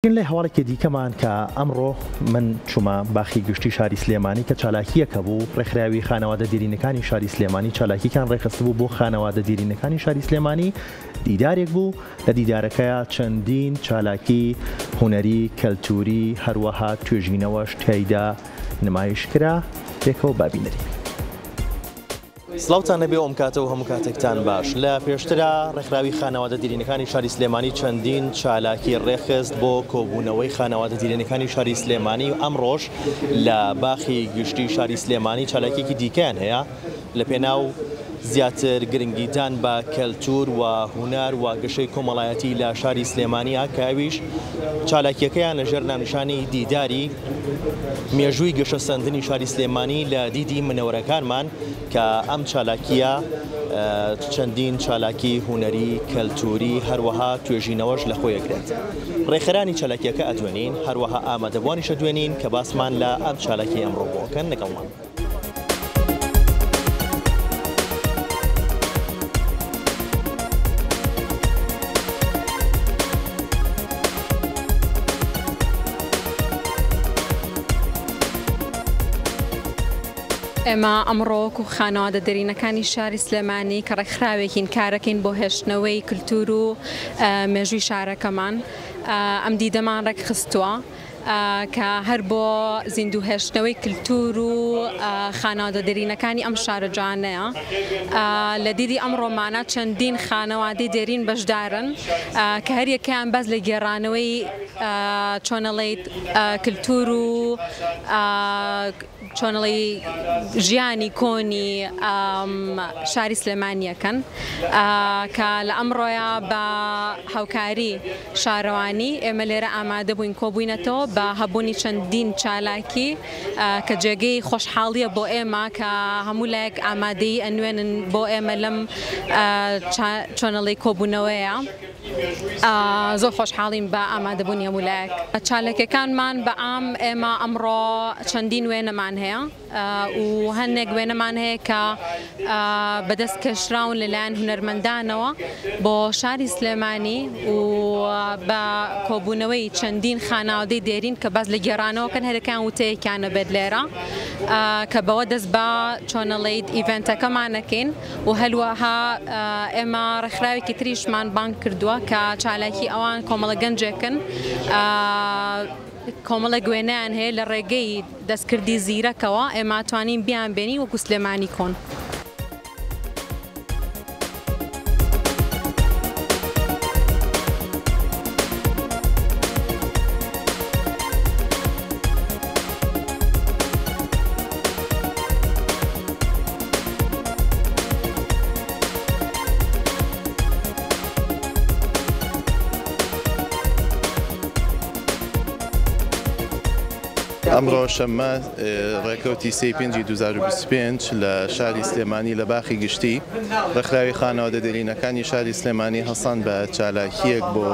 لای هەواڵێکی دیکەمان کە ئەمڕۆ من چوومە باخی گشتی شاری سلێمانی کە چالاکییەک هەبوو، ڕێکخراوی خانەوادە دێرینەکانی شاری سلێمانی چالاکییەکیان ڕێکخستبوو بۆ خانەوادە دێرینەکانی شاری سلێمانی، دیدارێک بوو، لە دیدارەکەیا چەندین چالاکی هونەری، کەلتووری، هەروەها توێژینەوەش تیایدا نمایش کرا، پێکەوە با بینەری بین. سڵاوتان لێبێ ئەم کاتە و هەموو کاتێکتان باش. لە پێشترا ڕێکخراوی خانەوادە دیرینەکانی شاری سلێمانی چەندین چالاکی ڕێکخست بۆ کۆبوونەوەی خانەوادە دیرینەکانی شاری سلێمانی و ئەمڕۆش لە باخی گشتی شاری سلێمانی چالاکیەکی دیکەیان هەیە لە پێناو زیاتر گرنگیدان بە کەلتور و هونەر و گەشەی کۆمەڵایەتی لە شاری سلێمانیە کە ئەویش چالاکیەکەیان لە ژێر ناونیشانی دیداری مێژووی گەشەسەندنی شاری سلێمانی لە دیدی منەوەرەکانمان کە ئەم چالاکییە چەندین چالاکی هونەری، کەلتووری، هەروەها توێژینەوەش لە خۆی ئەگرێت. ڕێکخەرانی چالاکییەکە ئەدوێنین، هەروەها ئامادەبووانیش ئەدوێنین کە باسمان لە ئەم چالاکیەی ئەمڕۆ بۆ ئەکەن لەگەڵمان. ئێمە ئەمڕۆ وەکو خانەوادە دێرینەکانی شاری سلێمانی کە ڕێکخراوێکین کارەکەین بۆ هێشتنەوەی کلتور و مێژووی شارەکەمان ئەم دیدەمان ڕێکخستووە کە هەر بۆ زیندوو هێشتنەوەی کلتور و خانەوادە دێرینەکانی ئەم شارە جوانەیە لە دیدی ئەمڕۆمانە چەندین خانەوادەی دێرین بەشدارن کە هەریەکەیان باس لە گێڕانەوەی چۆنەڵیت کلتور و چۆنڵی ژیانی کۆنی شاری سلێمانیەکەن کە لە ئەمڕۆیا بە هاوکاری شارەوانی ئێمە لێرە ئامادە بووین کۆبووینەتەوە بە هەبوونی چەندین چالاکی کە جێگەی خۆشحاڵیە بۆ ئێمە کە هەموو لایەک ئامادەیی ئەنوێنن بۆ ئێمە لەم چۆنڵی کۆبوونەوەیە. زۆر خۆشحاڵین بە ئامادەبوونی هەموو لایەک. چالاکیەکانمان بە عام ئێمە ئەمڕۆ چەندین وێنەمان هەیە و هەندێک وێنەمان هەیە کە بەدەست کێشراون لەلایەن هونەرمەندانەوە بۆ شاری سلێمانی و بە کۆبوونەوەی چەندین خانەوادەی دێرین کە باس لە گێڕانەوەکەن هەرەکەیان وتەیەکیان نەبێت لێرە کە بەوە دەست بە چۆنەڵیت ئیڤێنتەکەمانەکەین. و هەروەها ئێمە ڕێکخراوێکی تریشمان بانگ کردووە کە چالاکی ئەوان کۆمەڵە گەنجێکن کۆمەڵێک وێنەیان هەیە لە ڕێگەی دەستکردی زیرەکەوە ئێمە توانین بیان بێنین وەکو سلێمانی کۆن. ئەمڕۆ شەممە ڕێکەوتی سێی پێنجی 2025 لە شاری سلێمانی لە باخی گشتی ڕێکخراوی خانەوادە دێرینەکانی شاری سلێمانی هەڵسان بە چالاکییەک بۆ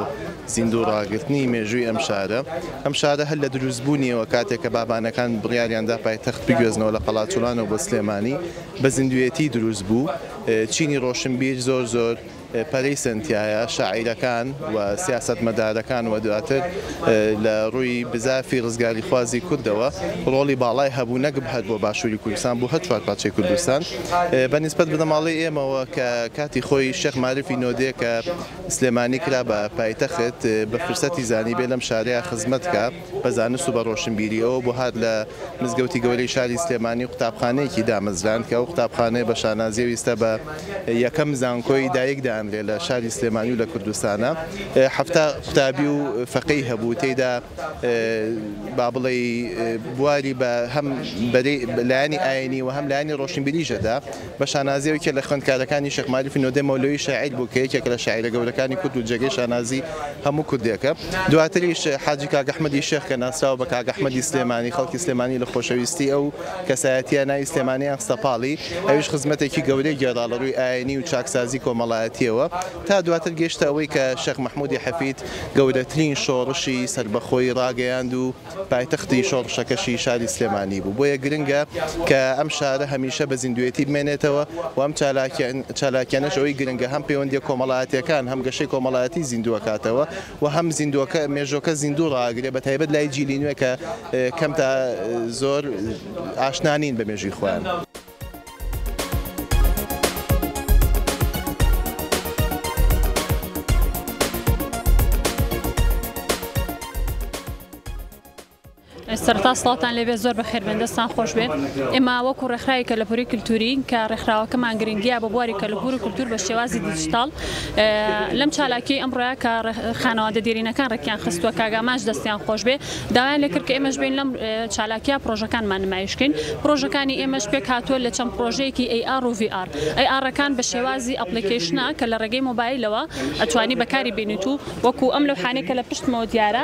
زیندوو ڕاگرتنی مێژووی ئەم شارە. ئەم شارە هەر لە دروستبوونیەوە کاتێک کە بابانەکان بڕیاریان دا پایتەخت بگوێزنەوە لە قەڵاچوڵانەوە بۆ سلێمانی بە زیندوویەتی دروست بوو. چینی ڕۆشنبیر زۆر زۆر پەرەی سەندتایە، شاعیرەکان و سیاسەتمەدارەکان و دواتر لە ڕووی بزافی ڕزگاریخوازی کوردەوە ڕۆڵی باڵای هەبوو نەک هەر بۆ باشووری کوردستان بۆ هەر چوارپارچەی کوردستان. بە نیسبەت بنەماڵەی ئێمەوە کە کاتی خۆی شێخ مارفی نۆدێ کە سلێمانی کرا بە پایتەخت، بە فرسەتی زانی بێ لەم شارەیا خزمەت کا بە زانست و بە ڕۆشنبیری، ئەوە بۆ هات لە مزگەوتی گەورەی شاری سلێمانی قوتابخانەیەکی دامەزراند کە ئەو قوتابخانەیە بە شانازیەوە ئیستا بە یەکەم زانکۆی دایک دائەنرێ لە شاری سلێمانی و لە کوردستانا 70 قوتابی و فەقێی هەبوو تێیدا با بڵێی بواری بە هەم لایەنی ئاینی و هەم لایەنی ڕۆشنبیریش ئەدا. بە شانازیەوە یەکێک لە خوێندکارەکانی شێخ ماریفی نۆدێ مەولەوی شاعیر بوو کە یەکێکە لە شاعیرە گەورەکانی کورد و جێگەی شانازی هەموو کوردێکە. دواتریش حاجی کاک ئەحمەدی شێخ کە ناسراوە بە کاک ئەحمەدی سلێمانی خەڵکی سلێمانی لە خۆشەویستی ئەو کەسایەتیە ناوی سلێمانیان خستە پاڵی ئەویش خزمەتێکی گەورەی گێڕا لە ڕووی ئاینی و چاکسازی کۆمەڵایەتیەوە. یەکێتیەوە تا دواتر گەیشتە ئەوەی کە شێخ مەحمودی حەفید گەورەترین شۆڕشی سەربەخۆی ڕاگەیاند و پایتەختی شۆڕشەکەشی شاری سلێمانی بوو. بۆیە گرنگە کە ئەم شارە هەمیشە بە زیندوێتی بمێنێتەوە و ئەم چالاکیانەش ئەوەی گرنگە هەم پەیوەندیە کۆمەڵایەتیەکان هەم گەشەی کۆمەڵایەتی زیندووەکاتەوە و هەم زیندووەکە مێژۆکە زیندوو ڕاگرێ بە تایبەت لای جیلی نوێ کە کەم تا زۆر ئاشنا نین بە مێژووی خۆیان. سەرەتا سڵاوتان لێبێت زۆر بەخێربێن دەستان خۆش بێت ئێمە وەکو ڕێکخراوی کەلەپوری کلتوری کە ڕێکخراوەکەمان گرنگیە بە بواری کەلەپور و کلتور بە شێوازی دیجیتاڵ لەم چالاکی ئەمڕۆیە کە خانەوادە دێرینەکان ڕێکیان خستووە کاگاماش دەستیان خۆش بێ داوایان لێکرد کە ئێمەش بین لەم چالاکیە پرۆژەکانمان نمایشکەین پرۆژەکانی ئێمەش پێک هاتووە لە چەند پرۆژەیەکی AR و VR AR ەکان بە شێوازی application ە کە لە ڕێگەی مۆبایلەوە ئەتوانی بەکاری بینیت و وەکو ئەم لەوحانەی کە لە پشتمەوە دیارە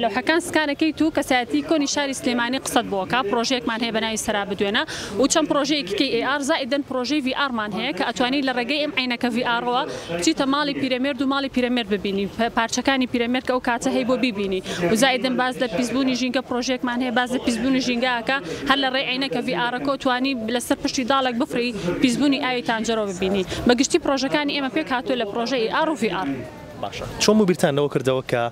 لەوحەکان scan ەکەیت و کەسایەتی کۆنی شاری سلێمانی قسەت بۆ ئەکا، پڕۆژەیەکمان هەیە بەناوی سەرا بدوێنە و چەند پڕۆژەیەکی کەی AR زائیدەن پڕۆژەی VR مان هەیە کە ئەتوانی لە ڕێگەی ئەم عەینەکە VR ەوە بچیتە ماڵی پیرەمێرد و ماڵی پیرەمێرد ببینی پارچەکانی پیرەمێرد کە ئەو کاتە هەی بۆ بیبینی و زائیدەن باس لە پیسبوونی ژینگە پڕۆژەیەکمان هەیە باس لە پیسبوونی ژینگە ئەکا هەر لە ڕێی عەینەکە VR ەکەوە توانی لەسەر پشتی داڵێک بفڕی پیسبوونی ئاوی تانجەرۆ ببینی بە گشتی پڕۆژەکانی ئێمە پێکهاتووە لە پڕۆژەی AR و VR. باشە چۆن بوو بیرتان لەوە کردەوە کە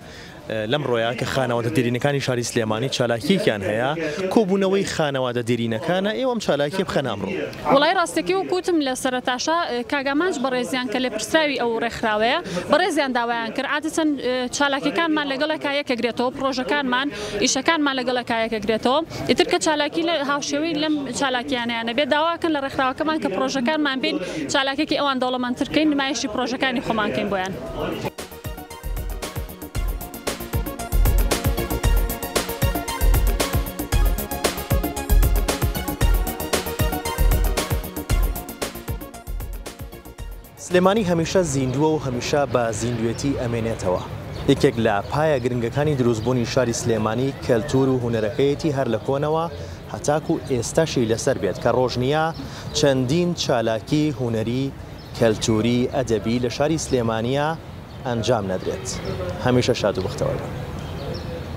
لەمڕۆیا کە خانەوادە دێرینەکانی شاری سلێمانی چالاکیەکیان هەیە کۆبوونەوەی خانەوادە دێرینەکانە ئێوە ئەم چالاکیە بخەنە ئەمڕۆ؟ وەڵایی ڕاستەکەی وەک وتم لە سەرەتاشا کاک ئامانج بەڕێزیان کە لێپرسراوی ئەو ڕێکخراوەیە بەڕێزیان داوایان کرد عادەتەن چالاکیەکانمان لەگەڵێکا یەکەگرێتەوە پڕۆژەکانمان ئیشەکانمان لەگەڵێکا یەکەگرێتەوە ئیتر کە چالاکی لە هاوشێوەی لەم چالاکیانەیان نەبێت داواکەن لە ڕێکخراوەکەمان کە پڕۆژەکانمان بین چالاکیەکی ئەوان دەوڵەمەندتر کەین نمایشی پڕۆژەکانی خۆمان کەین بۆیان. سلێمانی هەمیشە زیندووە و هەمیشە بە زیندوێتی ئەمێنێتەوە. یەکێک لە پایە گرنگەکانی دروستبوونی شاری سلێمانی کەلتوور و هونەرەکەیەتی هەر لە کۆنەوە هەتاکو ئێستاشی لەسەر بێت کە ڕۆژ نییە چەندین چالاکی هونەری، کەلتووری، ئەدەبی لە شاری سلێمانییە ئەنجام نەدرێت. هەمیشە شاد و بەختەوەر بن.